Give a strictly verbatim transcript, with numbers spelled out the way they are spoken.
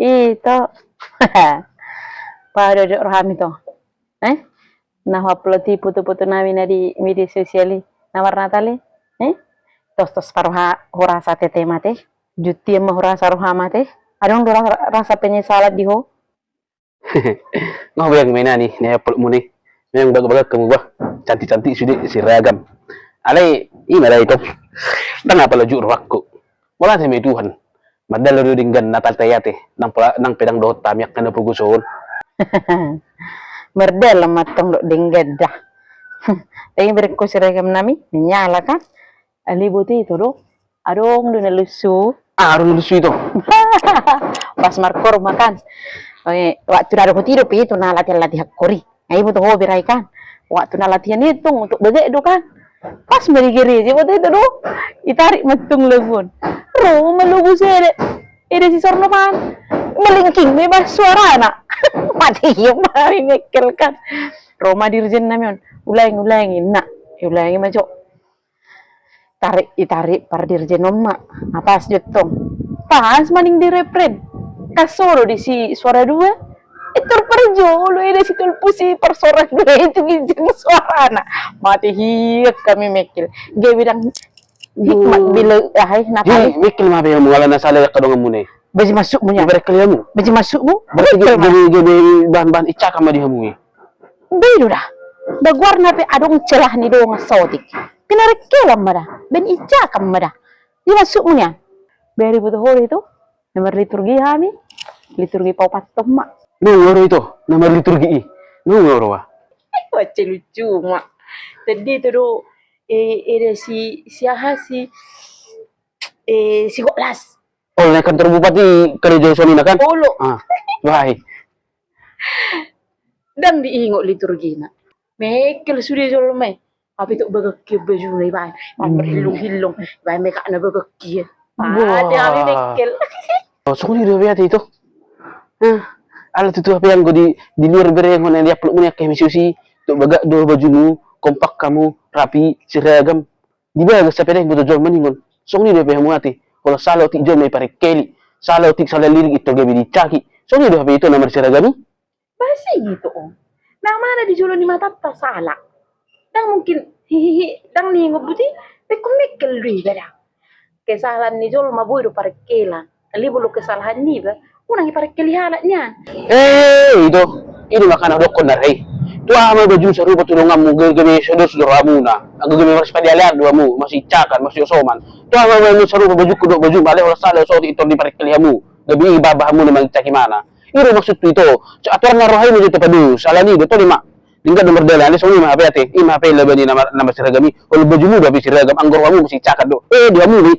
Ito. Padodo roham ito. Eh? Na huupload i foto-foto nami na di media sosial i. Na marnatal i. Eh? Tos-tos parroha hurasa ate ma ate. Jut i ma hurasa roham ate. Adong do ra-, rasa penyesalan di ho? Nga hubeang ma inna ni, na huupload muna i. Memang bagak-bagak hamu bah. Cantik-cantik sude, seragam. Alai, ima da ito. Ndang apala jut rohangku. Mauliate ma i Tuhan. Mardalan do denggan na tartaiate, nang pola, nang pe ndang dohot hami angka na pogoson. Mardalan ma antong do denggan da. Tapi berengko seragam nami, menyala kan. Alai boto ito do. Adong do na lusu. Ah, adong na lusu ito. Pas markorma kan. Oke, waktu na dohot i dope ito na latihan-latihan kori. Nga iboto ho bere i kan. Waktu na latihan i tong, untuk bagak do kan. Pas ma di gereja, iboto ito do. Itarik ma antong logo on. Ro ma logo sede. Eda si Sorno pan. Melingking ma iba suarana. Mate hiok ma hami Michael kan. Ro ma dirjen nami on. Ulangi, ulangi, nak. Ulangi ma jo. Tarik, itarik pardirjen on ma. Nah, pas jo tong. Pas ma ning di refren. Kas so do disi suara dua. Itor parjolo, eda si tolpu si parsuara dua i tu ginjang suarana. Mate hiok hami Michael. Gabe ndang hikmat bila ahai na. Hei, Michael, ma be hamu ala na sala i angka donganmuna i. Baju masukmu nian. Diparengkel hamu. Baju masukmu. Berarti gabe, gabe bahan-bahan icakan ma di hamu i. Boi do da. Ba goarna pe adong celah ni dongan saotik. Pinarengkelan ma da. Baen icakan ma da. Di masukmu nian. Bere iboto ho do ito. Na marliturgi hami. Liturgi paopathon ma. Nunga ro ito. Na marliturgi i. Nunga ro ba. Wacce lucu ma. Tadi ito do. Eh, eda si, si aha si. Eh, si Goklas. Oh, na kantor bupati karejo sonina kan? Olo. Ah, baik. Ndang diingot liturgina. Michael sude jolma i. Hape tok bagak hian bajuna ibaen. Ibaen marhillung-hillung. Ibaen mekakna bagak hian. Mate hami Michael. Oh, songon i do hape ate ito. Ala tutu hape anggo di, di luar bere on na diupload muna i angka media sosial. Tok bagak do bajumu, kompak hamu, rapi, seragam. Di bagas hape ndang diboto jolma ningon. Songon i do hape hamu ate. Holan sala otik jolma diparengkeli. Sala otik sala lirik intor gabe diicaki. Songon i do hape ito na marseragam i. Basi gitu on. Na mana di jolo ni matanta sala. Ndang mungkin hihihi ndang ningot buti. Pekon Michael do iba da. Kesalahan ni jolma boi do parengkelan. Alai molo kesalahan niba, unang diparengkeli halak nian. Eh, ito. I do makana hudokkon na rai. Tu aha ma bajum sarupa tu donganmu, gabe, gabe so dos do rohamuna. Anggo gabe marsipadealean do hamu, marsiicakan, marsiosoman. Tu aha ma bajum sarupa bajungku dohot bajum, alai holan sala so otik intor diparengkeli hamu. Gabe i bah-bah hamuna mangicakan imana. I do maksudhu ito. Aturan na roha i ma jo tapados, alani do tole ma. Denggan do mardalan, alai songon i ma hape ate, i ma hape laba ni na mar-, na marseragam i, holan bajumu do hape seragam, anggo rohamu marsiicakan do. Eh, di hamu do i.